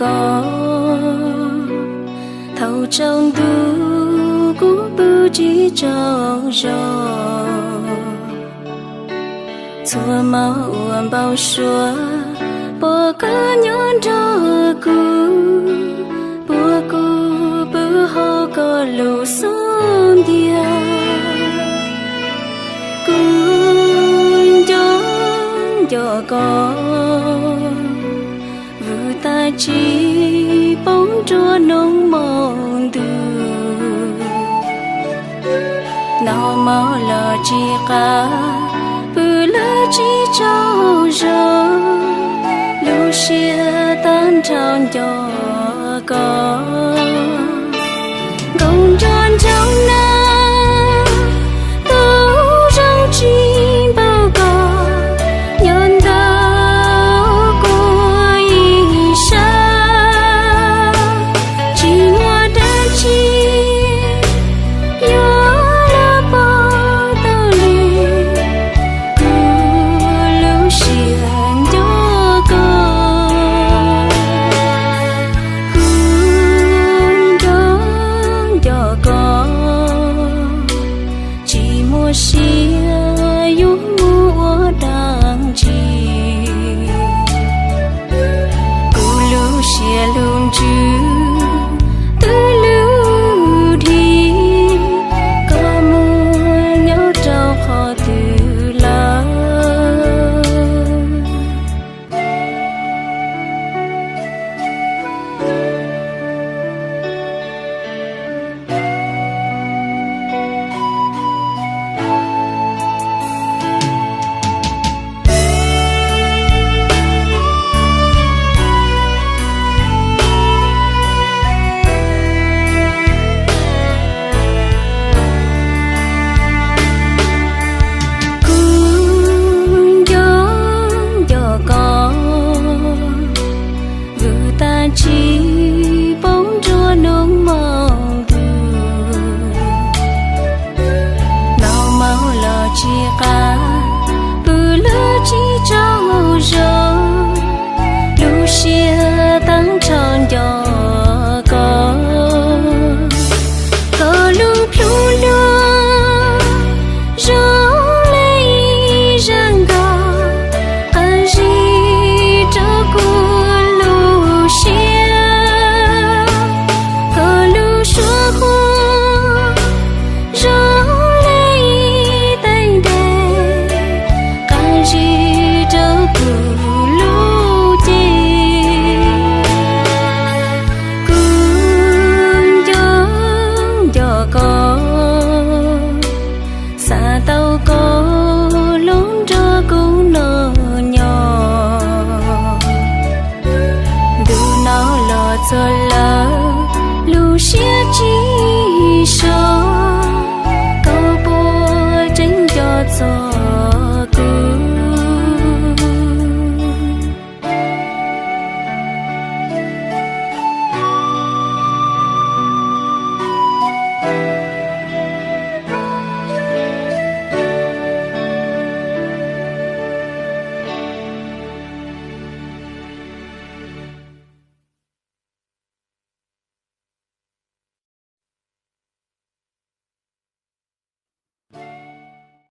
koj. Thaum tsaus ntuj kuv pw tsis tsaug zog, txhua hmo ua npau suav, puas koj nyob nrog kuv, puas kuv pw hauv koj lub xub ntiag. Kuv nco nco koj, vwm tas tsis paub nruab hnub hmo ntuj. Noj mov los tsis qab, pw lawm tsis tsaug zog, lub siab tag nrho nco koj.